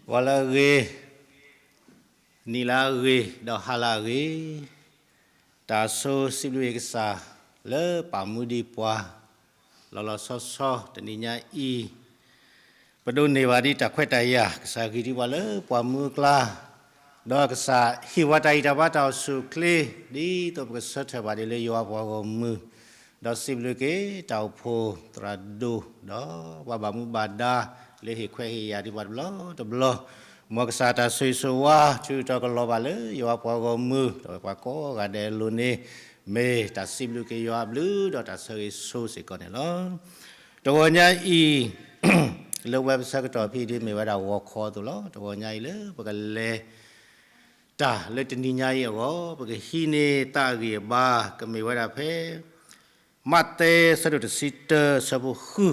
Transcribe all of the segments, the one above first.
ဂီၤလၢအဂ့ၤ, နံၤလၢအဂ့ၤ, ဒီးဟါလၢအဂ့ၤ, တၢ်ဆိစံးဘျုးကစၢ်လၢပာ်မူဒံးပှၤ လီၤလီၤဆီဆီတနံၤညါအံၤ, ပဒိးန့ၢ်ဘၣ်ဒံးတၢ်ခွဲးတၢ်ယာ်, ကစၢ်ဂ့ၤဒံးပှၤလၢပှၤမူအကျါ, ဒီးကစၢ်ဟ့ၣ်ဝဲတၢ်ဂံၢ်တၢ်ဘါတၢ်အိၣ်ဆူၣ်အိၣ်ချ့, ဒ်သိးပကဆၢထၢၣ်ဘၣ်ဒ်လၢယွၤပှၤဂီၢ်မုၢ်, ဒီးစံးဘျုးက့ၤတၢ်အိၣ်ဖှိၣ်သရၣ်ဒိၣ်, ဒီးပှၤဘၣ်မူဘၣ်ဒါ, လၢဟ့ၣ်ခွဲးဟ့ၣ်ယာ်ဒံးပှၤတဘျီတဘျီ, မ်ကစၢ်တၢ်ဆိၣ်ဂ့ၤဆိၣ်ဝါ ထုးထီၣ်ကလီၤဘၣ်လၢယွၤပှၤဂီၢ်မုၢ်, ဒီးပှၤကိးဂၤဒဲးအလိၤန့ၣ်, မ့ၢ်တၢ်စံးဘျုးက့ၤယွၤအဘျုးဒီးတၢ်ဆၢဂ့ၤဆိစ့ၢ်ကီးန့ၣ်လီၤ. တဂီၤညါအံၤ, လၢဝဲပဆၢကတီၢ်ဖဲဒ်မ့ၢ်ဝဲဒၣ်ဂီၤခီအသိးလီၤ. တဂီၤညါအံၤလၢပကလဲၤတၢ်လၢတနံၤညါအံၤအဂီၢ်, ပကဟံးန့ၢ်တၢ်အဂံၢ်အဘါ, ကမ့ၢ်ဝဲဒၣ်ဖဲ မးသဲဆၢဒိၣ်တဆံတၢဆၢဖိဃု,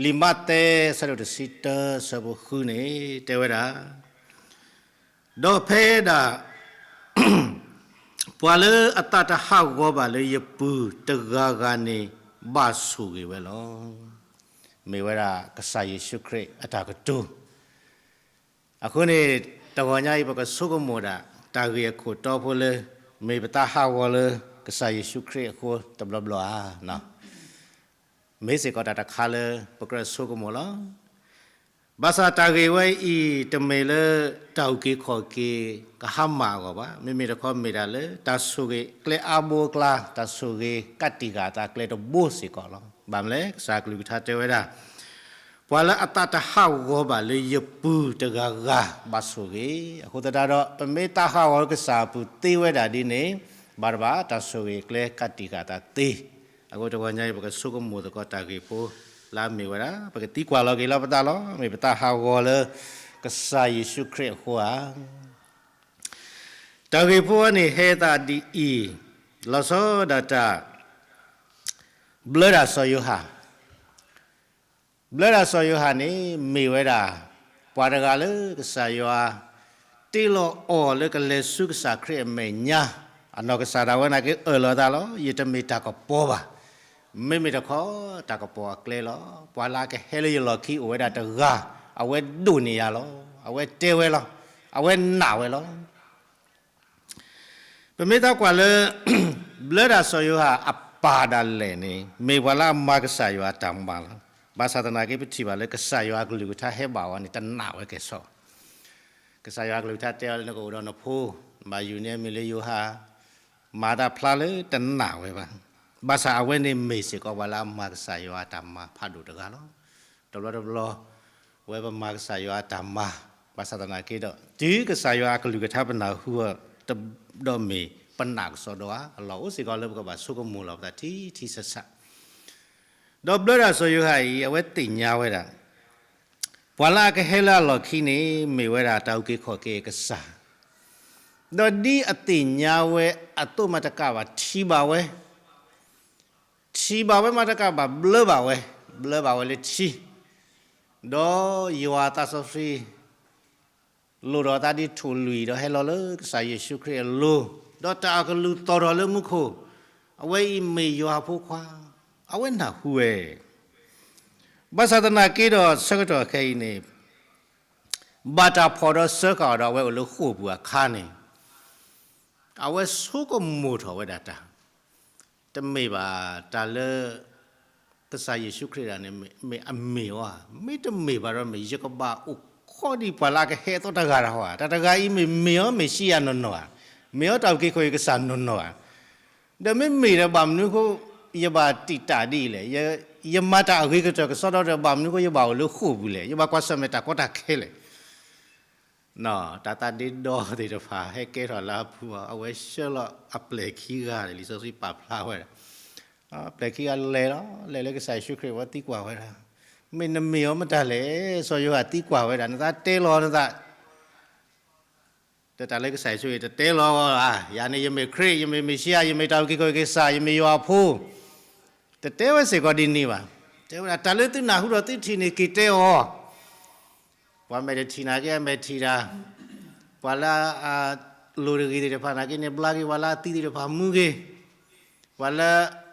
လံာ်မးသဲဆၢဒိၣ်တဆံတၢဆၢဖိဃုန့ၣ် တဲဝဲဒၣ်, ဒီးဖဲဒၣ် ပှၤလၢအသးတဟးဂီၤဘၣ်လၢယပူၤတဂၤဂၤန့ၣ် ဘၣ်ဆိၣ်ဂ့ၤဝဲလီၤ. မ့ၢ်ဝဲဒၣ်ကစၢ်ယ့ၣ်ၡူးခရံာ်အတၢ်ကတိၤ အဃိန့ၣ်, တဂီၤညါအံၤ ပကဆိကမိၣ်ဒၣ် တၢ်ဂ့ၢ်အခိၣ်တီဖိလၢ မ့ၢ်ပသးဟးဂီၤလၢကစၢ်ယ့ၣ်ၡူးခရံာ်အဃိတဘျီဘျီဧါ. မ့ၢ်စ့ၢ်ကီးတၢ်တခါလၢပကြၢးဆိကမိၣ်လီၤ. ဘၣ်ဆၣ်တၢ်ဂ့ၢ်ဝဲအံၤ တမ့ၢ်လၢတၢ်အုၣ်က့ၤခီၣ်က့ၤကဟါမၢ်အဂီၢ်ဘၣ်. မ့မ့ၢ်တခီမ့ၢ်ဒၣ်လၢ တၢ်ဆိၣ်ဂ့ၤကျဲအါဘိအကျါ, တၢ်ဆိၣ်ဂ့ၤကးတံာ်ဃာ်အသးကျဲတဘိစ့ၢ်ကီးလီၤ. ဘၣ်မနုၤလဲၣ်, ကစၢ်အကလုၢ်ကထါတဲဝဲဒၣ် ပှၤလၢအသးတဟးဂီၤဘၣ်လၢယပူၤတဂၤဂၤဘၣ်ဆိၣ်ဂ့ၤ. အဃိသတးဒီး ပမ့ၢ်သးဟးဂီၤလၢကစၢ်အပူၤသ့ဝဲဒၣ်ဒ်န့ၣ်, ဘၣ်တဘၣ်တၢ်ဆိၣ်ဂ့ၤကျဲကးတံာ်ဃာ်အသးသ့. အဃိတဂီၤညါအံၤ ပကဆိကမိၣ်သကိးတၢ်ဂ့ၢ်ဖိလၢအမ့ၢ်ဝဲဒၣ် ပကသံကွၢ်လီၤက့ၤလီၤပသးလီၤ. မ့ၢ်ပသးဟးဂီၤလၢကစၢ်ယ့ၣ်ၡူးခရံာ်အဃိဧါ. တၢ်ဂ့ၢ်ဖိအံၤန့ၣ်ဟဲသးဒ်အံၤ, လီၤဆီဒၣ်တၢ် ဘျၢတၢ်စီၤယိၤဟၣ် ဘျၢတၢ်စီၤယိၤဟၣ်န့ၣ် မ့ၢ်ဝဲဒၣ် ပှၤတဂၤလၢကစၢ်ယွၤ တ့လီၤအီၤလၢကလဲၤဆူကစၢ်ခရံာ်အမဲာ်ညါ, အနီၢ်ကစၢ်ဒၣ်ဝဲနာ်က့အၢၣ်လီၤအသးလီၤ. ယတမ့ၢ်တၢ်ကပီၤဘၣ်. မ့မ့ၢ်တခီ တၢ်ကပီၤအကျဲလီၤ. ပှၤလၢအကဟဲလၢယလီၢ်ခံအိၣ်ဝဲဒၣ်တဂၤ, အဝဲဒိၣ်န့ၢ်ယၤလီၤ. အဝဲတဲဝဲလီၤ. အဝဲနာ်ဝဲလီၤ. ပမ့ၢ်သးကွၢ်လၢ ဘျၢတၢ်စီၤယိၤဟၣ်အပၢ်ဒၣ်လဲာ်န့ၣ် မ့ၢ်ပှၤလၢအမၤကစၢ်ယွၤအတၢ်မၤလီၤ. ဘၣ်ဆၣ်သနာ်က့ ပထံၣ်ဘၣ်လၢကစၢ်ယွၤအကလုၢ်ကထါဟဲဘၣ်အီၤန့ၣ် တနာ်ဝဲကဲၣ်ဆိး. ကစၢ်ယွၤအကလုၢ်ကထါတဲအီၤလၢနကအိၣ်ဒီးနဖိ, ဘၣ်ယုၢ်န့ၢ်အမံၤလၢယိၤဟၣ်, မၤတၢ်ဖျါလၢတနာ်ဝဲဘၣ်. ဘၣ်ဆၣ်အဝဲန့ၣ်မ့ၢ်စ့ၢ်ကီးပှၤလၢအမၤကစၢ်ယွၤအတၢ်မၤဖးဒိၣ်တဂၤလီၤ. တဘျီတဘျီ ဝဲပမၤကစၢ်ယွၤအတၢ်မၤ, ဘၣ်ဆၣ်သနာ်က့ဒီး တုၤကစၢ်ယွၤအကလုၢ်ကထါပနၢ်ဟူအီၤ ဒီးမ့ၢ်ပနာ်ကစီဒီဧါ, အလီၢ်အိၣ်စ့ၢ်ကီးလၢပကဘၣ်ဆိကမိၣ်လီၤပသးထံထံဆးဆး. ဒီးဘျၢတၢ်စီၤယိၤဟၣ်အံၤ အဝဲသ့ၣ်ညါဝဲဒၣ် ပှၤလၢအကဟဲလၢအလီၢ်ခံန့ၣ် မ့ၢ်ဝဲဒၣ်တၢ်အုၣ်က့ၤခီၣ်က့ၤအကစၢ်, ဒီးဒ်အသ့ၣ်ညါဝဲအသိးမးတကးဘၣ် ထံၣ်ဘၣ်ဝဲ ထံၣ်ဘၣ်ဝဲမးတကးဘၣ် ဘျၢဘၣ်ဝဲ, ဘျၢဘၣ်ဝဲလၢထံ, ဒီးယွၤအသးစီဆှံ လိၣ်ထီၣ်အသးဒ်ထိၣ်လွံၢ် ဒီးဟဲလီၤလၢကစၢ်ယ့ၣ်ၡူးခရံာ်အလိၤ, ဒီးတၢ်အကလုၢ်သီၣ်ထီၣ်လၢမူခိၣ်, အဝဲအံၤမ့ၢ်ယွၤအဖိခွါ, အဝဲနၢ်ဟူဝဲ ဘၣ်ဆၣ်သနာ်က့ဒီး ဆၢကတီၢ်ခဲအံၤန့ၣ် ဘၣ်တၢ်ဖီၣ်ဒီးစၢဃာ်အီၤဒီးအဝဲအိၣ်လၢဃိာ်ပူၤအခါန့ၣ်, အဝဲဆိကမိၣ်ထီၣ်ဝဲဒၣ်တၢ်, တမ့ၢ်ဘၣ်တၢ်လၢ ကစၢ်ယ့ၣ်ၡူးခရံာ်ဒၣ်န့ၣ် မ့ၢ်အမ့ၢ်အီၤဧါ, မ့တမ့ၢ်ဘၣ်ဒီးမ့ၢ် ယကဘၣ်အိၣ်ခိးဒံးပှၤလၢအကဟဲအသီတဂၤတၢ်ဟီဧါ, တၢ်တဂၤအံၤမ့ၢ်မ့ၢ်အီၤ မ့ၣ်ၡံအၤနီၢ်နီၢ်ဧါ, မ့ၢ်အီၤတၢ်အုၣ်က့ၤခီၣ်က့ၤကစၢ်နီၢ်နီၢ်ဧါ. ဒီးမ့မ့ၢ်ဒီးဘၣ်မနုၤအဃိ ယဘၣ်တံာ်တာ်ဒ်အံၤလဲၣ်, ယမၤတၢ်အဂ့ၤကတၢၢ်ကစီဒီဒီး ဘၣ်မနုၤအဃိယဘၣ်အိၣ်လၢဃိာ်ပူၤလဲၣ်, ယဘၣ်ကွၢ်ဆၢၣ်မဲာ်တၢ်ကီတၢ်ခဲလဲၣ်. တၢ်သးဒ့ဒီသ့ၣ်တဖၣ်ဟဲကဲထီၣ်လၢအပူၤဘၣ်, အဝဲဆှၢလီၤအပျဲၢ်ခံဂၤန့ၣ် လံာ်စီဆှံပာ်ဖျါဝဲဒၣ်, အပျဲၢ်ခံဂၤလဲၤလီၤ, လဲၤလၢကစၢ်ယ့ၣ်ၡူးခရံာ်အဝဲသံကွၢ်ဝဲဒၣ်, မ့ၢ်နမ့ၢ်အီၤမတၤလဲၣ်, စီၤယိၤဟၣ်သံကွၢ်ဝဲဒၣ်, နသးတဲလီၤနသး တၢ်လၢကစၢ်ယ့ၣ်ၡူးခရံာ်တတဲလီၤဂီၢ်ဧါ, ယၤန့ၣ် ယမ့ၢ်ခရံာ်, ယမ့ၢ်မ့ၣ်ၡံအၤ, ယမ့ၢ်တၢ်အုၣ်က့ၤခီၣ်က့ၤကစၢ်, ယမ့ၢ်ယွၤအဖိ, တတဲဝဲစ့ၢ်ကီးဒ်န့ၣ်ဘၣ်. တဲဝဲဒၣ် တၢ်လၢသုနၢ်ဟူဒီးသုထံၣ်န့ၣ် က့ၤတဲအီၤ. ပှၤမဲာ်တထံၣ်နာ်က့ အမဲာ်ထံၣ်တၢ်, ပှၤလၢအလိၤတဂ့ၤသ့ၣ်တဖၣ်နာ်က့န့ၣ် ဘျါက့ၤ, ပှၤလၢအသံသ့ၣ်တဖၣ်မူက့ၤ, ပှၤလၢ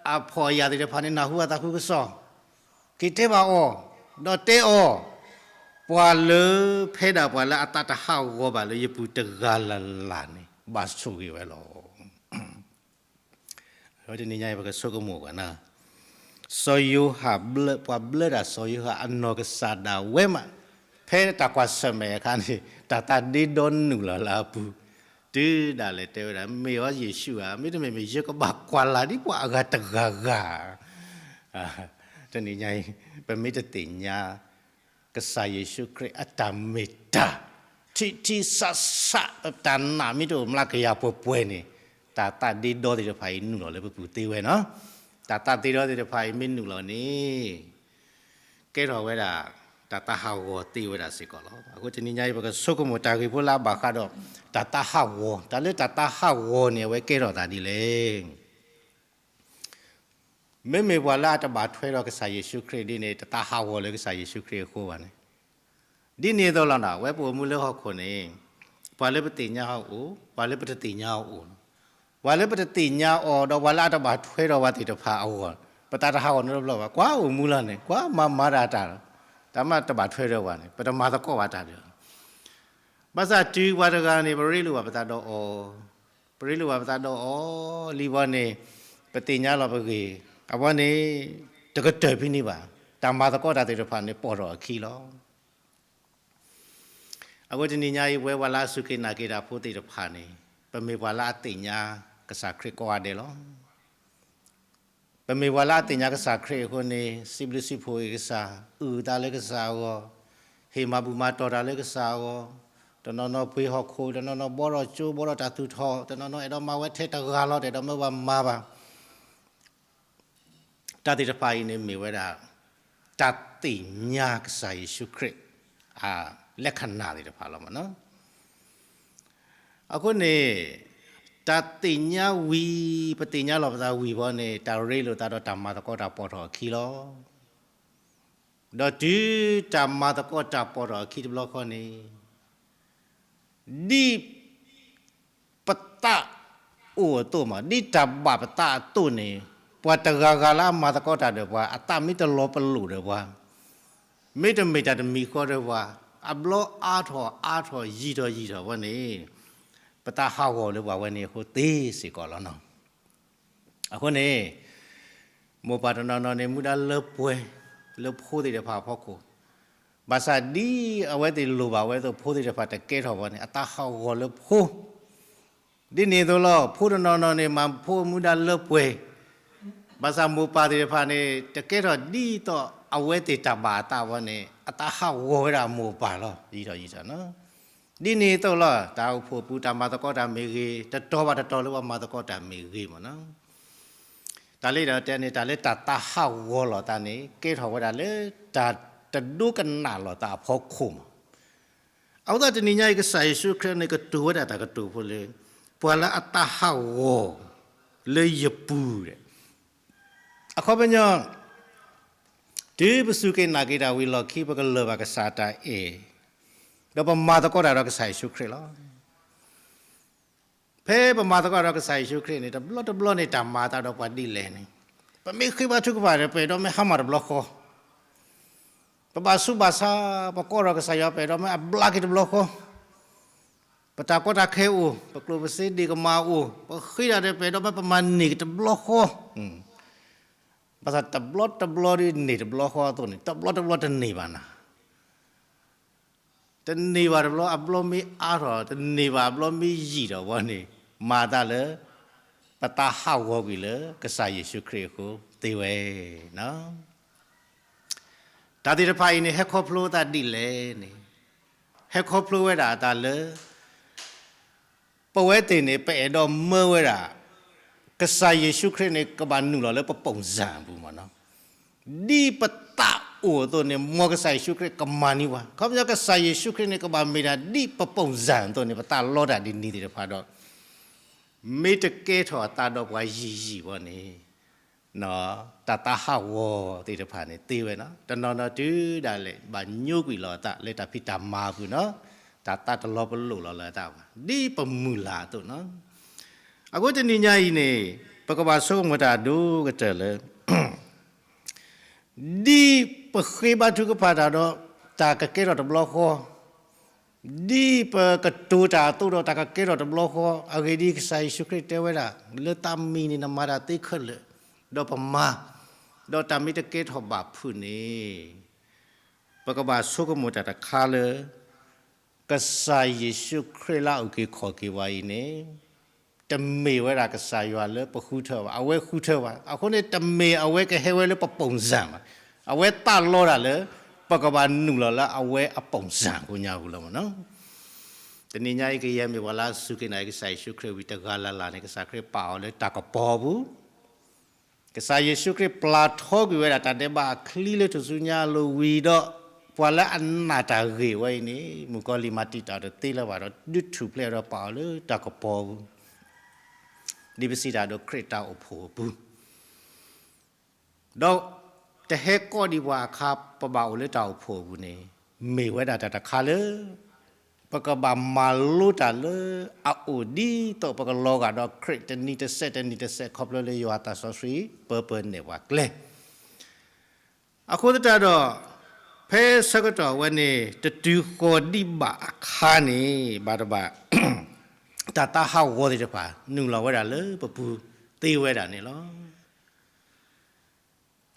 အဖှီၣ်ယာ်သ့ၣ်တဖၣ်န့ၣ် နၢ်ဟူအသးဃုကစီၣ်, က့ၤတဲဘၣ်အီၤ, ဒီးတဲအီၤ, ပှၤလၢဖဲဒၣ်ပှၤလၢအသးတဟးဂီၤဘၣ်လၢယပူၤတဂၤလၢ်လၢ်န့ၣ် ဘၣ်ဆိၣ်ဂ့ၤဝဲလီၤ. တနံၤညါအံၤပကဆိကမိၣ်ကွၢ်နၤ, စီၤယိၤဟၣ်ဘျၢ, ပှၤဘျၢတၢ်စီၤယိၤဟၣ်အနီၢ်ကစၢ်ဒၣ်ဝဲမး, ဖဲတၢ်ကွၢ်ဆၢၣ်မဲာ်အခါန့ၣ် တၢ်သးဒ့ဒီနုာ်လီၤလၢအပူၤ, တုၤဒၣ်လဲာ်တဲဝဲဒၣ် မ့ၢ်အီၤယ့ၣ်ၡူးဧါ, မ့တမ့ၢ်မ့ၢ်ယကဘၣ်ကွၢ်လၢ်ဒ်ပှၤအဂၤတဂၤဂၤ တနံၤညါအံၤ ပမ့ၢ်တသ့ၣ်ညါ ကစၢ်ယ့ၣ်ၡူးခရံာ်အတၢ်မ့ၢ်တၢ် ထံထံဆးဆး ပတၢ်နာ်မ့ၢ်တအိၣ်မျးကယၤပှဲၤပှဲၤန့ၣ် တၢ်သးဒ့ဒီသ့ၣ်တဖၣ်အံၤနုာ်လီၤလၢပပူၤသ့ဝဲနီၤ. တၢ်သးဒ့ဒီသ့ၣ်တဖၣ်အံၤမ့ၢ်နုာ်လီၤန့ၣ် ကဲထီၣ်ဝဲဒၣ် တၢ်သးဟးဂီၤသ့ဝဲဒၣ်စ့ၢ်ကီးလီၤ. အဃိတနံၤညါအံၤ ပကဆိကမိၣ်တၢ်ဂ့ၢ်ဖိလၢအဘၣ်ဃးဒီး တၢ်သးဟးဂီၤ, တၢ်လၢတၢ်သးဟးဂီၤန့ၣ် အဝဲကဲထီၣ်သးဒ်လဲၣ်. မ့မ့ၢ်ပှၤလၢအတဘၣ်ထွဲဒီးကစၢ်ယ့ၣ်ၡူးခရံာ်ဒ်န့ၣ် တသးဟးဂီၤလၢကစၢ်ယ့ၣ်ၡူးခရံာ်အဃိဘၣ်န့ၣ်, ဒ်န့ၣ်အသိးလီၤနီၤ, အဝဲပအိၣ်မူလၢဟီၣ်ခိၣ်န့ၣ် ပှၤလၢပသ့ၣ်ညါအီၤအိၣ်, ပှၤလၢပတသ့ၣ်ညါအီၤအိၣ်, ပှၤလၢပတသ့ၣ်ညါအီၤ ဒီးပှၤလၢအတဘၣ်ထွဲဒီးပှၤသ့ၣ်တဖၣ်အဂီၢ် ပသးတဟးဂီၤနီတဘျီဘၣ်, ကွၢ်အိၣ်မူလီၤန့ၣ် ကွၢ်မၤမၤတၢ်တၢ်လီၤ, တၢ်မၤတဘၣ်ထွဲဒီးပှၤန့ၣ် ပတမၤသကိးဘၣ်တၢ်ဒီး ဘၣ်ဆၣ်တုၤပှၤတဂၤန့ၣ် ပရ့လိာ်ဘၣ်ပသးဒီးအီၤ, ပရ့လိာ်ဘၣ်ပသးဒီးအီၤလံဝဲန့ၣ် ပသ့ၣ်ညါလီၤပဂ့ၢ်, အဝဲန့ၣ် တကတၢၢ်ဖဲန့ၣ်ဘၣ်, တၢ်မၤသကိးတၢ်သ့ၣ်တဖၣ်န့ၣ် ပိာ်ထီၣ်အခံလီၤ. အဃိတနံၤညါအံၤ ပဝဲပှၤလၢအစူၢ်က့ၤနာ်က့ၤတၢ်ဖိသ့ၣ်တဖၣ်န့ၣ် ပမ့ၢ်ပှၤလၢအသ့ၣ်ညါကစၢ်ခရံာ်ကိးဂၤဒဲးလီၤ. ပမ့ၢ်ပှၤလၢအသ့ၣ်ညါကစၢ်ခရံာ်အဃိန့ၣ် စံးဘျုးစံးဖှိၣ်က့ၤကစၢ်, အုၣ်သးလၢကစၢ်အဂီၢ်, ဟ့ၣ်မၤဘူၣ်မၤတီၢ်တၢ်လၢကစၢ်အဂီၢ်, တနီၤနီၤပှ့ၤဟီၣ်ခိၣ်, တနီၤနီၤဘှီထီၣ်ကၠိ, ဘှီထီၣ်တၢ်သူၣ်ထီၣ်, တနီၤနီၤအဲၣ်ဒိးမၤဝဲထဲတဂၤလီၤ, တအဲၣ်ဒိးမၢပှၤမၤဘၣ် တၢ်သ့ၣ်တဖၣ်အံၤန့ၣ်မ့ၢ်ဝဲဒၣ် တၢ်သ့ၣ်ညါကစၢ်ယ့ၣ်ၡူးခရံာ် လက္ခဏာသ့ၣ်တဖၣ်လီၤမ့ၢ်နီၤ. အဃိန့ၣ် တၢ်သ့ၣ်ညါဝံၤ, ပသ့ၣ်ညါလီၤပသးဝံၤဘီန့ၣ် တၢ်ရ့လိာ်သးဒီးတၢ်မၤသကိးတၢ်ပိာ်ထီၣ်အခံလီၤ. ဒီးတုၤတၢ်မၤသကိးတၢ်ပိာ်ထီၣ်အခံတဘျီဃီန့ၣ် ဒ်ပသးအိၣ်အသိးမး, ဒ်တၢ်ဘၣ်ပသးအသိးန့ၣ် ပှၤတဂၤဂၤလၢအမၤသကိးတၢ်ဒီးပှၤ အသးမ့ၢ်တလီၤပလိာ်ဒီးပှၤ, မ့တမ့ၢ်တၢ်တမံၤဃီဒီးပှၤ အဘျီအါထီၣ်အါထီၣ်ယံာ်ထီၣ်ယံာ်ထီၣ်ဝဲန့ၣ် ပသးဟးဂီၤလၢပှၤဝဲန့ၣ်အဃိသ့စ့ၢ်ကီးလီၤနီၤ. အဃိန့ၣ် မိၢ်ပၢ်တနီၤနီၤန့ၣ် မူဒါလၢပှဲၤ လၢဖိသ့ၣ်တဖၣ်အဖီခိၣ်, ဘၣ်ဆၣ်ဒ်အဝဲသ့ၣ်လိၣ်ဘၣ်ဝဲအသိး ဖိသ့ၣ်တဖၣ်တကဲထီၣ်ဘၣ်န့ၣ် အသးဟးဂီၤလၢဖိ, ဒ်န့ၣ်အသိးလီၤ. ဖိတနီၤနီၤန့ၣ် မၤဖိမူဒါလၢပှဲၤ, ဘၣ်ဆၣ်မိၢ်ပၢ်သ့ၣ်တဖၣ်န့ၣ် တကဲထီၣ်ဒ်သိးအဝဲသ့ၣ်တၢ်ဘၣ်အသးဘၣ်န့ၣ် အသးဟးဂီၤဝဲဒၣ်မိၢ်ပၢ်လီၤ. ယံာ်ထီၣ်ယံာ်ထီၣ်နီၤ. ဒ်န့ၣ်အသိးလီၤ. တၢ်အိၣ်ဖှိၣ်ပူၤတၢ်မၤသကိးတၢ်မ့ၢ်ဂ့ၤ, တတီၤဘၣ်တတီၤလၢပှၤမၤသကိးတၢ်မ့ၢ်ဂ့ၤမ့ၢ်နီၤ. တၢ်လၢဒီးတဲန့ၣ် တၢ်လၢတၢ်သးဟးဂီၤလိာ်သးန့ၣ် ကဲထီၣ်ဝဲဒၣ်လၢတၢ်တဒိကနၣ်လိာ်သးအဖီခိၣ်မး. အဃိသတးတနံၤညါအံၤ ကစၢ်ယ့ၣ်ၡူးခရံာ်န့ၣ် ကတိၤဝဲဒၣ်တၢ်ကတိၤဖိလၢ ပှၤလၢအသးဟးဂီၤလၢယပူၤဒဲး အခီပညီ တုၤပစူၢ်က့ၤနာ်က့ၤတၢ်ဝံၤလီၢ်ခံ ပကလၢၤဘၣ်ကစၢ်တၢ်အဲၣ်, ဒီးပမၤသကိးတၢ်ဒီးကစၢ်ယ့ၣ်ၡူးခရံာ်လီၤ. ဖဲပမၤသကိးဒီးကစၢ်ယ့ၣ်ၡူးခရံာ်န့ၣ် တဘျီတဘျီန့ၣ် တၢ်မၤအသးဒီးပှၤဒ်လဲၣ်န့ၣ်, ပမ့ၢ်ဃ့ဘါထုကဖၣ်ဒီး ပအဲၣ်ဒိးမ့ၢ်ဟါမၢ်တဘျီဃီ, ပဘၣ်ဆူးဘၣ်ဆါ ပကိးဒီးကစၢ်ယွၤ ပအဲၣ်ဒိးမ့ၢ်အဘျါက့ၤတဘျီဃီ, ပတၢ်ကီတၢ်ခဲအိၣ်, ပကျိၣ်ပစ့ဒ့ၣ်ကမၢ်အိၣ်, ပဃ့တၢ်ဒီး ပအဲၣ်ဒိးမ့ၢ်ပမၤန့ၢ်က့ၤတဘျီဃီ, ဘၣ်ဆၣ်တဘျီတဘျီဒ်န့ၢ်တဘျီဃီအသိးန့ၣ် တဘျီတဘျီတန့ၢ်ဘၣ်နၤ. တန့ၢ်ဘၣ်တဘျီ အဘျီမ့ၢ်အါထီၣ်, တန့ၢ်ဘၣ်အဘျီမ့ၢ်ယံာ်ထီၣ်ဘီန့ၣ် မၤသးလၢ ပသးဟးဂီၤကွံာ်လၢကစၢ်ယ့ၣ်ၡူးခရံာ်အဃိသ့ဝဲနီၤ. တၢ်သ့ၣ်တဖၣ်အံၤန့ၣ် ဟဲခီဖျိသးဒ်လဲၣ်န့ၣ်, ဟဲခီဖျိဝဲဒၣ်အသးလၢ ပဝဲသ့ၣ်န့ၣ် ပအဲၣ်ဒိးမၢဝဲဒၣ် ကစၢ်ယ့ၣ်ၡူးခရံာ်န့ၣ် ကဘၣ်နုာ်လီၤလၢပ ပုံစံ အပူၤမ့ၢ်နီၤ. ဒ်ပသးအိၣ်အသိးန့ၣ် မ်ကစၢ်ယ့ၣ်ၡူးခရံာ်ကမၤန့ၢ်ပှၤ, ခီပညီကစၢ်ယ့ၣ်ၡူးခရံာ်န့ၣ် ကဘၣ်မ့ၢ်ဒၣ်ဒ်ပ ပုံစံ အသိးန့ၣ် ပသးလီတၢ်ဒ်န့ၣ်သ့ၣ်တဖၣ်ဒီး မ့ၢ်တကဲထီၣ်အသးဒီးပှၤယံာ်ယံာ်ဘီန့ၣ် တၢ်သးဟးဂီၤသ့ၣ်တဖၣ်န့ၣ်သ့ဝဲနီၤ. တနီၤနီၤတုၤဒၣ်လဲာ် ဘၣ်ညိကွံာ်လီၤအသးလၢတၢ်ဖံးတၢ်မၤအပူၤနီၤ, တၢ်သးတလီၤပလိာ်လီၤလၢအသးဘၣ် ဒ်ပမုၢ်လၢ်အသိးနီၤ. အဃိတနံၤညါအံၤန့ၣ် ပကဘၣ်ဆိကမိၣ်တၢ်အဒိၣ်ကတၢၢ်လၢ ဒ်ပဃ့ဘါထုကဖၣ်တၢ်ဒီး တၢ်ကကဲထီၣ်တဘျီဃီ, ဒ်ပကတိၤတၢ်အသိးဒီးတၢ်ကကဲထီၣ်တဘျီဃီ, အဂ့ၢ်ဒ်အံၤ, ကစၢ်ယ့ၣ်ၡူးခရံာ်တဲဝဲဒၣ်, လၢသးမံၤန့ၣ် နမၤတၢ်သ့ခဲလၢာ်, ဒီးပမၤ, ဒီးတၢ်မ့ၢ်တကဲထီၣ်ဘၣ်ဖုးန့ၣ်, ပကဘၣ်ဆိကမိၣ်တၢ်တခါလၢ ကစၢ်ယ့ၣ်ၡူးခရံာ်လၢအအုၣ်က့ၤခီၣ်က့ၤပှၤအံၤန့ၣ်, တမ့ၢ်ဝဲဒၣ်ကစၢ်ယွၤလၢပဃုထၢဘၣ်, အဝဲဃုထၢဘၣ်. အဃိန့ၣ် တမ့ၢ်အဝဲကဟဲဝဲလၢပပုံစံဘၣ်. အဝဲသးလီတၢ်လၢ ပကဘၣ်နုာ်လီၤလၢအဝဲအပုံစံကိညါပူၤလီၤမ့ၢ်နီၤ. တနံၤညါအံၤ ကယဲၢ်မ့ၢ်ပှၤလၢအစူၢ်က့ၤနာ်က့ၤကစၢ်ယ့ၣ်ၡူးခရံာ်ဝံၤတဂၤလၢ်လၢ်န့ၣ် ကစၢ်ခရံာ်ပာ်အီၤလၢတၢ်ကပီၤအပူၤ ကစၢ်ယ့ၣ်ၡူးခရံာ်ပျၢ်ထီကွံာ်ဝဲဒၣ်တၢ်ဒဲးဘးအချံလၢထူၣ်စုညါအလိၤဝံၤဒီး, ပှၤလၢအနာ်တၢ်ဂ့ၢ်ဝဲအံၤန့ၣ် မုၣ်ကီၤလံၢ်မၤတံာ်တာ်တသ့လၢၤဘၣ်ဒီး ဒုးထူၣ်ဖျဲးဒီးပာ်အီၤလၢတၢ်ကပီၤအပူၤ, ဒ်ပစံးတၢ်ဒီးခရံာ်တၢ်အိၣ်ဖှိၣ်အပူၤ ဒီးတဟဲကိးဒံးပှၤအခါ ပဘၣ်အိၣ်လၢတၢ်အိၣ်ဖှိၣ်အပူၤန့ၣ်, မ့ၢ်ဝဲဒၣ်တၢ်တခါလၢ ပကဘၣ်မၤလိတၢ်လၢအအိၣ်ဒ်သိးပကလီၤဂာ်ဒီးခရံာ်တနံၤတစဲးတနံၤတစဲး ခီဖျိလၢယွၤသးစီဆှံပၢပၢနဲၣ်ပှၤကျဲ. အဃိသတးဒီး, ဖဲဆၢကတီၢ်အဝဲန့ၣ် တတုၤဃီၤဒံးဘၣ်အခါန့ၣ် ဘၣ်တဘၣ် တၢ်သးဟးဂီၤသ့ၣ်တဖၣ် နုာ်လီၤဝဲဒၣ်လၢပပူၤသ့ဝဲဒၣ်န့ၣ်လီၤ.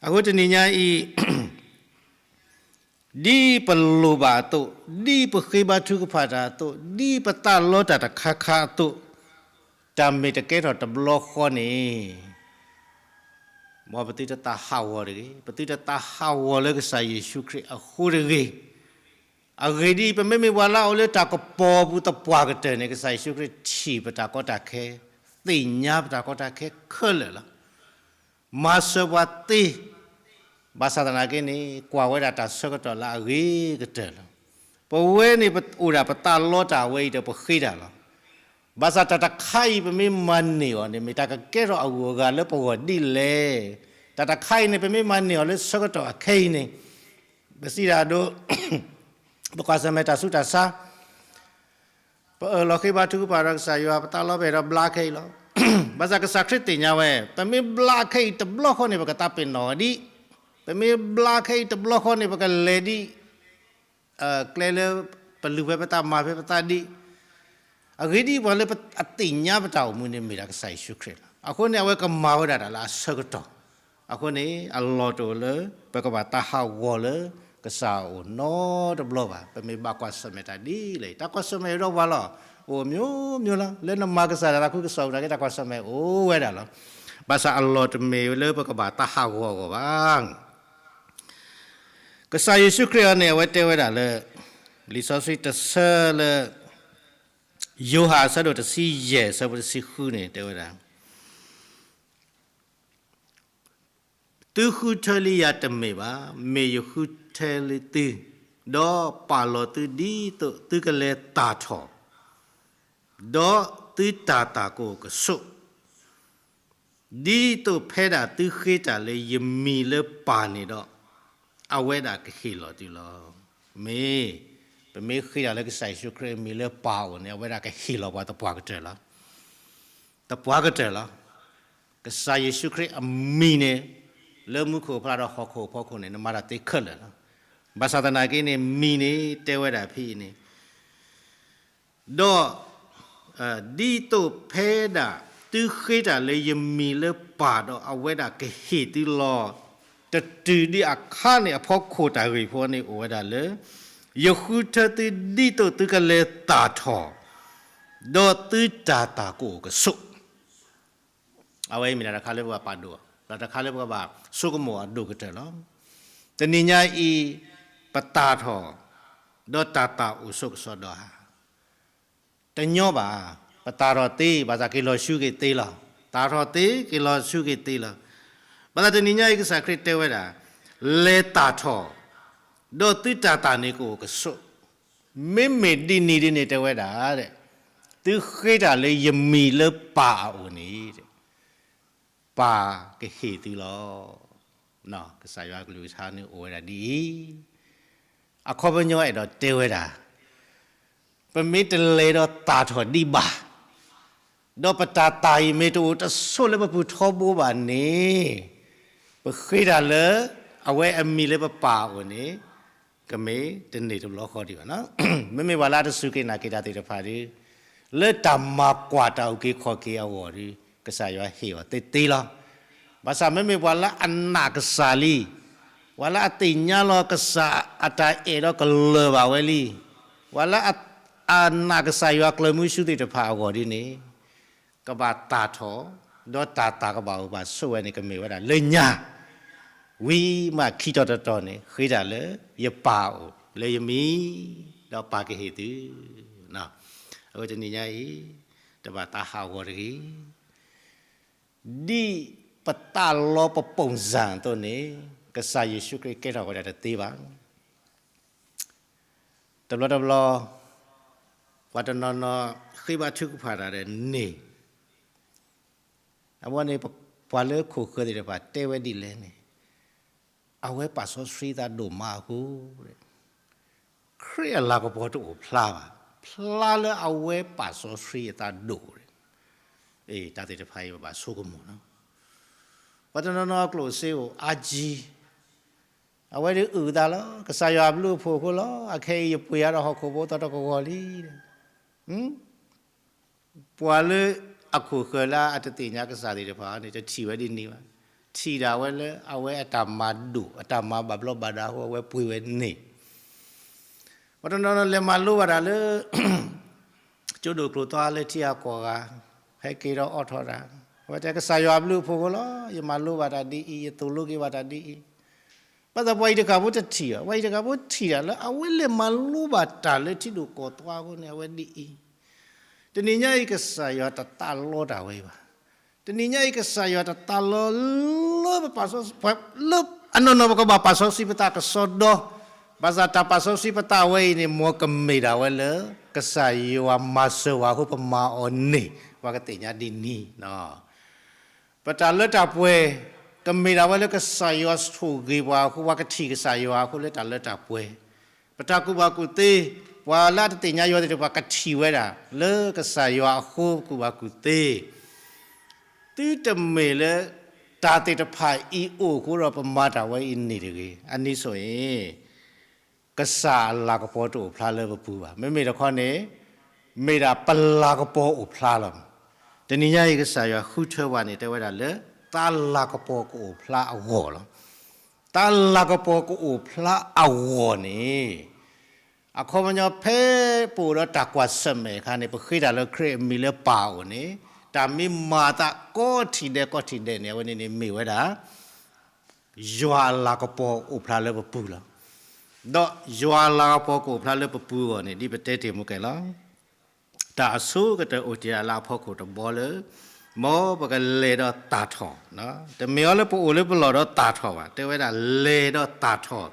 အဃိတနံၤညါအံၤ, ဒ်ပလိၣ်ဘၣ်အသိး, ဒ်ပဃ့ဘါထုကဖၣ်တၢ်အသိး, ဒ်ပသးလီတၢ်တခါခါအသိး, တၢ်မ့ၢ်တကဲထီၣ်တဘျီဃီန့ၣ်, မ်ပသုတသးဟးဂီၤတဂ့ၤ, ပသုတသးဟးဂီၤလၢကစၢ်ယ့ၣ်ၡူးခရံာ်အဃိတဂ့ၤ. အဂ့ၢ်ဒ်အံၤ, ပမ့မ့ၢ်ပှၤလၢအအိၣ်လၢတၢ်ကပီၤအပူၤသပှၢ်ကတၢၢ်န့ၣ် ကစၢ်ယ့ၣ်ၡူးခရံာ်ထံၣ်ပတၢ်ကီတၢ်ခဲ, သ့ၣ်ညါပတၢ်ကီတၢ်ခဲခဲလၢာ်လီၤ. မၤစၢၤပှၤသ့, ဘၣ်ဆၣ်သနာ်က့န့ၣ် ကွၢ်ဝဲဒၣ်တၢ်ဆၢကတီၢ်လၢအဂ့ၤကတၢၢ်လီၤ. ပဝဲန့ၣ် ပအိၣ်ဒၣ်ပသးလီတၢ်ဝဲအံၤဒီးပဃ့တၢ်လီၤ. ဘၣ်ဆၣ်တၢ်တခါအံၤပမ့ၢ်မၤန့ၢ်အီၤန့ၣ် မ့ၢ်တၢ်ကကဲထီၣ်အဂုၤအဂၤလၢပဂီၢ်ဒ်လဲၣ်. တၢ်တခါအံၤန့ၣ် ပမ့ၢ်မၤန့ၢ်အီၤလၢဆၢကတီၢ်အခဲအံၤန့ၣ်, ပစံးတၢ်ဒီး ပကွၢ်ဆၢၣ်မဲာ်တၢ်ဆူးတၢ်ဆါ, ပအၢၣ်လီၤဃ့ဘါထုကဖၣ်ဒီးကစၢ်ယွၤ ပသးလီဘၣ်ဒီးဘျါခဲအံၤလီၤ. ဘၣ်ဆၣ်ကစၢ်ခရံာ်သ့ၣ်ညါဝဲ, ပမ့ၢ်ဘျါခဲအံၤတဘျီဃီန့ၣ် ပကသးပ့ၤနီၣ်အီၤဒံး, ပမ့ၢ်ဘျါခဲအံၤတဘျီဃီန့ၣ် ပကလဲၤဒံး, ကျဲလၢပလုၢ်ဖဲပသးမၤဖဲပသးဒံး, အဂ့ၢ်ဒ်အံၤ ပှၤလၢအသ့ၣ်ညါပတၢ်အိၣ်မူန့ၣ် မ့ၢ်ဒၣ်ကစၢ်ယ့ၣ်ၡူးခရံာ်လီၤ. အဃိန့ၣ် အဝဲကမၤဝဲဒၣ်တၢ်လၢအဆၢကတီၢ်, အဃိန့ၣ် အလီၢ်တအိၣ်လၢ ပကဘၣ်သးဟးဂီၤလၢ ကစၢ်အအိၣ်နီတဘျီဘၣ်. ပမ့ၢ်ဘၣ်ကွၢ်ဆၢၣ်မဲာ်တၢ်ဒ်လဲၣ်, တၢ်ကွၢ်ဆၢၣ်မဲာ်ဒီးပှၤလီၤ, အိၣ်မျိုးမျိုးလီၤ. လၢနမၤကစၢ်တၢ်သးခုကစီၣ်အသးက့ တၢ်ကွၢ်ဆၢၣ်မဲာ်အိၣ်ဝဲဒၣ်လီၤ. ဘၣ်ဆၣ်အလီၢ်တမ့ၢ်လၢပကဘၣ်သးဟးဂီၤအဂီၢ်ဘၣ်. ကစၢ်ယ့ၣ်ၡူးခရံာ်အံၤန့ၣ် အဝဲတဲဝဲဒၣ်လၢ လံာ်စီဆှံတဆၢလၢ ယိၤဟၣ်အဆၢဒိၣ်တဆံယဲၢ် အဆၢဖိတဆံဃုန့ၣ် တဲဝဲဒၣ်, သုဃုထၢလံယၤတမ့ၢ်ဘၣ်, မ့ၢ်ယဃုထၢလံသု, ဒီးပာ်လီၤသုဒ်သိးသုကလဲၤသၣ်ထီၣ်, ဒီးသုတၢ်သၣ်ကအိၣ်ကဆိး, ဒ်သိးဖဲဒၣ်သုဃ့တၢ်လၢယမံၤလၢပၢ်န့ၣ်ဒီး, အဝဲဒၣ်ကဟ့ၣ်လီၤသုလီၤ. မ့ၢ်, ပမ့ၢ်ဃ့တၢ်လၢကစၢ်ယ့ၣ်ၡူးခရံာ်အမံၤလၢပၢ်အအိၣ်န့ၣ် အဝဲဒၣ်ကဟ့ၣ်လီၤပှၤသပှၢ်ကတၢၢ်လီၤ. သပှၢ်ကတၢၢ်လီၤ. ကစၢ်ယ့ၣ်ၡူးခရံာ်အမံၤန့ၣ်, လၢမူခိၣ်ဖျါဒီးဟီၣ်ခိၣ်ဖီခိၣ်န့ၣ် နမၤတၢ်သ့ခဲလၢာ်လီၤ. ဘၣ်ဆၣ်သနာ်က့န့ၣ် မံၤန့ၣ် တဲဝဲဒၣ်ဖဲအံၤန့ၣ်, ဒီး ဒ်သိးဖဲဒၣ်သုဃ့တၢ်လၢယမံၤလၢပၢ်ဒီး အဝဲဒၣ်ကဟ့ၣ်သုလီၤ. တတုၤဒံးအခါန့ၣ် အဖီခိၣ်တၢ်ဂ့ၢ်ဖိန့ၣ်အိၣ်ဝဲဒၣ်လၢ, ယဃုထၢသုဒ်သိးသုကလဲၤသၣ်ထီၣ်, ဒီးသုတၢ်သၣ်ကအိၣ်ကဆိး. အဝဲအံၤမ့ၢ်ဒၣ်တၢ်တခါလၢပကဘၣ်ပာ်ဒိၣ်, ဒီးတၢ်တခါလၢပကဘၣ်ဆိကမိၣ်အဒိၣ်ကတၢၢ်လီၤ. တနံၤညါအံၤ, ပသၣ်ထီၣ်, ဒီးတၢ်သၣ်အိၣ်ဆိးကစီဒီဧါ. တညီဘၣ်. ပသၣ်ထီၣ်သ့ ဘၣ်ဆၣ်က့ၤလီၤဆူက့ၤသ့လီၤ. သၣ်ထီၣ်သ့ က့ၤလီၤဆူက့ၤသ့လီၤ. ဘၣ်ဆၣ်တနံၤညါအံၤ ကစၢ်ခရံာ်တဲဝဲဒၣ်, လဲၤသၣ်ထီၣ်, ဒီးသုတၢ်သၣ်န့ၣ်ကအိၣ်ကဆိး. မ့မ့ၢ်ဒ်န့ၣ်ဒ်န့ၣ်တဲဝဲဒၣ်, သုဃ့တၢ်လၢယမံၤလၢပၢ်အအိၣ်န့ၣ် ပၢ်ကဟ့ၣ်သုလီၤ. ကစၢ်ယွၤကလုၢ်ကထါန့ၣ်အိၣ်ဝဲဒၣ်ဒ်အံၤ, အခီပညီအဲၣ်ဒိးတဲဝဲဒၣ်, ပမ့ၢ်တလဲၤဒီးသၣ်ထီၣ်ဒံးဘၣ်, ဒီးပတၢ်သၣ်အံၤမ့ၢ်တအိၣ်တဆိးလၢပပူၤထီဘိဘၣ်န့ၣ်, ပဃ့တၢ်လၢအဝဲအမံၤလၢပပၢ်အအိၣ်န့ၣ်, ကမ့ၢ်တန့ၢ်တဘျီဃီဒံးဘၣ်နီၤ. မ့မ့ၢ်ပှၤလၢအတစူၢ်က့ၤနာ်က့ၤတၢ်သ့ၣ်တဖၣ်ဒီး လၢတၢ်မၤကွၢ်တၢ်အုၣ်က့ၤခီၣ်က့ၤအဂီၢ်ဒီး ကစၢ်ယွၤဟ့ၣ်အီၤသ့သ့လီၤ. ဘၣ်ဆၣ်မ့မ့ၢ်ပှၤလၢအနာ်ကစၢ်လံ, ပှၤလၢအသ့ၣ်ညါလီၤကစၢ်အတၢ်အဲၣ်ဒီးကလၢၤဘၣ်ဝဲလံ, ပှၤလၢအ အနာ်ကစၢ်ယွၤကျၢၤမုဆူသ့ၣ်တဖၣ်အဂီၢ်ဒ်န့ၣ် ကဘၣ်သၣ်ထီၣ်, ဒီးတၢ်သၣ်ကဘၣ်အိၣ်ဘၣ်ဆိးဝဲန့ၣ် ကမ့ၢ်ဝဲဒၣ်လၢညါ, ဝံၤမးခံတီၤတတီၤန့ၣ် ဃ့တၢ်လၢယပၢ်အအိၣ်လၢယမံၤ, ဒီးပၢ်ကဟ့ၣ်သု. အဝဲတနံၤညါအံၤ တဘၣ်သးဟးဂီၤတဂ့ၤ. ဒ်ပသးလီပပိာ်စၢ်အသိးန့ၣ် ကစၢ်ယ့ၣ်ၡူးခရံာ်ကဲထီၣ်ဝဲဒၣ်တသ့ဘၣ်. တဘျီတဘျီ ပှၤတနီၤနီၤ ဃ့ဘါထုကဖၣ်တၢ်ဒီးန့ၣ်, အဝဲန့ၣ် ပှၤလၢခိၣ်ဃၢၤသ့ၣ်တဖၣ်တဲဝဲဒ်လဲၣ်န့ၣ်, အဝဲပာ်စီဆှံသးဒိၣ်မးအဃိ, ခရံာ်အလၤကပီၤတအိၣ်ဖျါဘၣ်, ဖျါလၢအဝဲပာ်စီဆှံအသးဒိၣ်, တၢ်သ့ၣ်တဖၣ်အံၤပဘၣ်ဆိကမိၣ်လီၤ. ပှၤတနီၤနီၤအကျိၣ်စ့အိၣ်အါကံ, အဝဲဒၣ်အုၣ်သးလီၤ, ကစၢ်ယွၤအဘျုးအဖှိၣ်အဃိလီၤ, အခဲအံၤယပှ့ၤအါထီၣ်ဟီၣ်ခိၣ်ဖိသီတကဝီၤလံ. ပှၤလၢအခိၣ်ဃၢၤလၢအတသ့ၣ်ညါကစၢ်သ့ၣ်တဖၣ်န့ၣ် တထံၣ်ဝဲဒ်န့ၣ်ဘၣ်, ထံၣ်ဒၣ်ဝဲလၢအဝဲအတၢ်မၤဒိၣ် အတၢ်မၤဘၣ်ဘျီးဘၣ်ဒါအဃိ အဝဲပှ့ၤဝဲန့ၣ်. ပှၤတနီၤနီၤလဲၤမၤလိဘၣ်တၢ်လၢ ကၠိဒိၣ်ကျိၤသွါလၢထံဂၤကီၢ်ဂၤ, ဟဲက့ၤဒီးအိးထီၣ်တၢ်, အဝဲတဲကစၢ်ယွၤအဘျုးအဖှိၣ်အဃိလီၤ, ယမၤလိဘၣ်တၢ်ဒ်အံၤ, ယသိၣ်လိက့ၤဘၣ်တၢ်ဒ်အံၤ. ဘၣ်ဆၣ်ပှၤအံၤတခါဖိတထံၣ်ဘၣ်, ပှၤအံၤတခါဖိထံၣ်တၢ်လၢအဝဲလဲၤမၤလိဘၣ်တၢ်လၢထံဒိၣ်ကီၢ်သွါအဃိန့ၣ် အဝဲဒ်အံၤ. တနံၤညါအံၤ ကစၢ်ယွၤတသးလီတၢ်ဝဲအံၤဘၣ်. တနံၤညါအံၤ ကစၢ်ယွၤတသးလီလၢပပာ်စီဆှံ, လၢအနီၢ်နီၢ်ပကဘၣ်ပာ်စီဆှံပသးကစီဒီ, ဘၣ်ဆၣ်တၢ်ပာ်စီဆှံပသးဝဲအံၤန့ၣ် မ်ကမ့ၢ်ဒၣ်ဝဲလၢ ကစၢ်ယွၤမၤစၢၤဝဲအဃိပမၤအီၤန့ၣ် ပှၤကသ့ၣ်ညါဒ်န့ၣ်. ပတၢ်လၢတၢ်ပှဲၤ ကမ့ၢ်ဒၣ်ဝဲလၢကစၢ်ယွၤဆိၣ်ဂ့ၤပှၤအဃိ ပှၤကထံၣ်ကစၢ်ယွၤအဃိလၢတၢ်လၢတၢ်ပှဲၤ, ပတၢ်ကူၣ်ဘၣ်ကူၣ်သ့, ပှၤလၢအတသ့ၣ်ညါယွၤသ့ၣ်တဖၣ်ကထံၣ်ဝဲဒၣ် လၢကစၢ်ယွၤအဃိကူၣ်ဘၣ်ကူၣ်သ့, သုတမ့ၢ်လၢ တၢ်သ့ၣ်တဖၣ်အံၤအိၣ်အဃိဒီးပမၤတၢ်ဝဲအံၤန့ၣ်တဂ့ၤ. အနံၣ်စိၤအံၤ ကစၢ်အလၤကပီၤတအိၣ်ဖျါလၢပပူၤဘၣ်. မ့မ့ၢ်တခီန့ၣ် မ့ၢ်ဒၣ်ပလၤကပီၤအိၣ်ဖျါလီၤ. တနံၤညါအံၤ ကစၢ်ယွၤဃုထၢပှၤန့ၣ် တဲဝဲဒၣ်လၢ သးလၤကပီၤကအိၣ်ဖျါအဂီၢ်လီၤ. သးလၤကပီၤကအိၣ်ဖျါအဂီၢ်န့ၣ် အခီပညီဖဲပအိၣ်ဒီးတၢ်ကွၢ်ဆၢၣ်မဲာ်အခါန့ၣ် ပဃ့တၢ်လၢခရံာ်အမံၤလၢပၢ်အအိၣ်န့ၣ် တၢ်မ့ၢ်မၤသးကိးထံၣ်ဒဲးကိးထံၣ်ဒဲးန့ၣ် အဝဲန့ၣ်န့ၣ်မ့ၢ်ဝဲဒၣ် ယွၤအလၤကပီၤအိၣ်ဖျါလၢပပူၤလီၤ. ဒီးယွၤအလၤကပီၤကအိၣ်ဖျါလၢပပူၤအဂီၢ်န့ၣ် ဒ်ပတဲတ့ၢ်မူကဲလီၤ. တၢ်အဆိကတၢၢ်အိၣ်တ့ၢ်ဒၣ်လၢအဖီခိၣ်တဘီလၢ မ်ပကလဲၤဒီးသၣ်ထီၣ်, တမ့ၢ်အီၤလၢပအိၣ်လၢပလီၢ်ဒီးသၣ်ထီၣ်ဘၣ်, တဲဝဲဒၣ်လဲၤဒီးသၣ်ထီၣ်,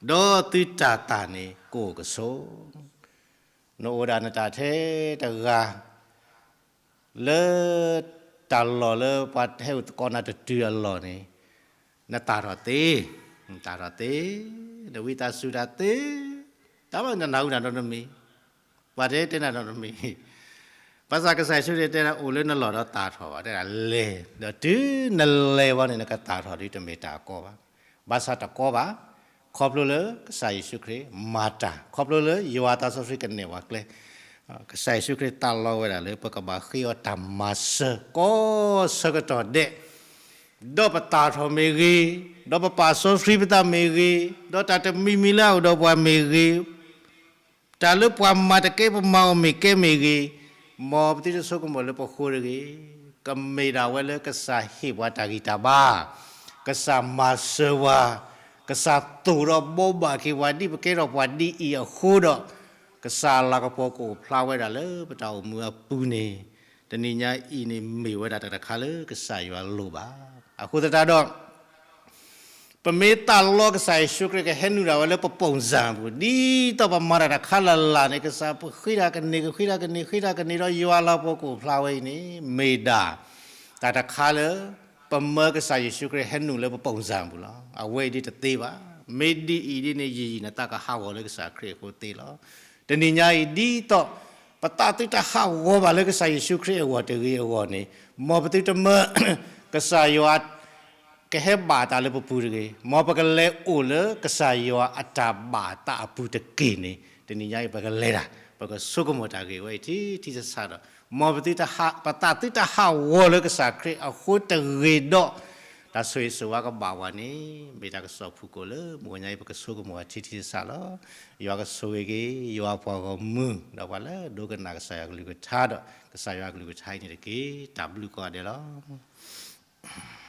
ဒီးသုတၢ်သၣ်န့ၣ်ကအိၣ်ကဆိး. နအိၣ်ဒၣ်နတၢ်ထဲတဂၤ လၢတၢ်လီၢ်လၢပှၤဟဲအိၣ်သကိးနၤတတုၤအလီၢ်န့ၣ် နသၣ်ထီၣ်သ့, နသၣ်ထီၣ်သ့, နဝံသးစူၤတၢ်သ့, တၢ်ဘၣ်နနၢ်ဟူနၤဒီးနမံၤ, ပှၤတဲတဲနၤဒီးနမံၤ, ဘၣ်ဆၣ်ကစၢ်ယ့ၣ်ၡူးခရံာ်တဲဒၣ်အိၣ်လၢနလီၢ်ဒီးသၣ်ထီၣ်ဘၣ်, တဲဒၣ်လဲၤ, ဒီးတုၤနလဲၤဘၣ်န့ၣ် နကသၣ်ထီၣ်ဒ်တမ့ၢ်တၢ်အကီဘၣ်, ဘၣ်ဆၣ်တကီဘၣ်, ခီဖျိလၢကစၢ်ယ့ၣ်ၡူးခရံာ်မၤတၢ်, ခီဖျိလၢယွၤသးစီဆှံကနဲၣ်ပှၤကျဲ ကစၢ်ယ့ၣ်ၡူးခရံာ်သးလီဝဲဒၣ်လၢပကဘၣ်ဃ့အီၤတၢ်မၤစၢၤကိးဆၢကတီၢ်ဒဲး, ဒီးပသၣ်ထီၣ်မ့ၢ်ဂ့ၤ, ဒီးပပာ်စီဆှံပသးမ့ၢ်ဂ့ၤ, ဒီးတၢ်တမံၤမံၤလၢအအိၣ်ဒီးပှၤမ့ၢ်ဂ့ၤ, တၢ်လၢပှၤမၤတကဲပမၤအီၤမ့ၢ်ကဲမ့ၢ်ဂ့ၤ, မ်ပသုတဆိကမိၣ်လၢပဃိတဂ့ၤ, ကမ့ၢ်ဒၣ်ဝဲလၢကစၢ်ဟ့ၣ်ပှၤတၢ်ဂံၢ်တၢ်ဘါ, ကစၢ်မၤစၢၤပှၤ, ကစၢ်သိၣ်ဒီးဘိးဘၣ်က့ၤပှၤဒ်ပကဲထီၣ်ပှၤဒ်အံၤအဃိဒီး ကစၢ်အလၤကပီၤကအိၣ်ဖျါဝဲဒၣ်လၢပတၢ်အိၣ်မူအပူၤန့ၣ်, တနံၤညါအံၤန့ၣ်မ့ၢ်ဝဲဒၣ်တၢ်တခါလၢကစၢ်ယွၤလိၣ်ဘၣ်. အဃိသတးဒီး ပမ့ၢ်သးလီကစၢ်ယ့ၣ်ၡူးခရံာ်ကဟဲနုာ်ဒၣ်ဝဲလၢပပိာ်စၢ်ပူၤ ဒ်သိးပမၤတၢ်တခါလၢ်လၢ်န့ၣ် ကစၢ်ပဃ့တၢ်ကန့ၢ် ကဃ့တၢ်ကန့ၢ် ဃ့တၢ်ကန့ၢ်ဒီးယွၤလၤကပီၤကအိၣ်ဖျါဝဲအံၤန့ၣ် မ့ၢ်ဒၣ် တၢ်တခါလၢ ပမၢကစၢ်ယ့ၣ်ၡူးခရံာ်ဟဲနုာ်လၢပပိာ်စၢ်ပူၤလီၤ. အဝဲအံၤဒ်တသ့ဘၣ်. မ့ၢ်ဒ်အံၤဒ်န့ၣ် ယံာ်ယံာ်နသးကဟးဂီၤလၢကစၢ်ခရံာ်အဃိသ့လီၤ. တနံၤညါအံၤ ဒ်သိး ပသးသုတဟးဂီၤဘၣ်လၢကစၢ်ယ့ၣ်ၡူးခရံာ်အဂီၢ်တဂ့ၤအဂီၢ်န့ၣ် မ်ပသုတမၢ ကစၢ်ယွၤ ကဟဲဘၣ်တၢ်လၢပပူၤတဂ့ၤ, မ်ပကလဲၤအိၣ်လၢကစၢ်ယွၤအတၢ်ဘၣ်အသးအပူၤတက့ၢ်န့ၣ်, တနံၤညါအံၤ ပကလဲၤတၢ်, ပကဆိကမိၣ်တၢ်ဂ့ၢ်ဝဲအံၤထံထံဆးဆးဒီး, မ်ပသးသုတဟးဂီၤလၢကစၢ်ခရံာ်အဃိတဂ့ၤဒီး, တၢ်ဆိၣ်ဂ့ၤဆိၣ်ဝါကဘၣ်ဝဲန့ၣ်, မ့ၢ်တၢ်ကစီၣ်ဖုၣ်ကိာ်လၢ မုၢ်ဂီၤညါအံၤ ပကဆိကမိၣ်အထံထံဆးဆးလီၤ. ယွၤကဆိၣ်ဂ့ၤက့ၤ ယွၤပှၤဂီၢ်မုၢ် ဒီးပှၤလၢဒိကနၣ်ကစၢ်ယွၤကလုၢ်ကထါဒီး ကစၢ်ယွၤကလုၢ်ကထါအံၤန့ၣ်တက့ၢ်. တၢ်ဘျုးကိးဂၤဒဲးလီၤ.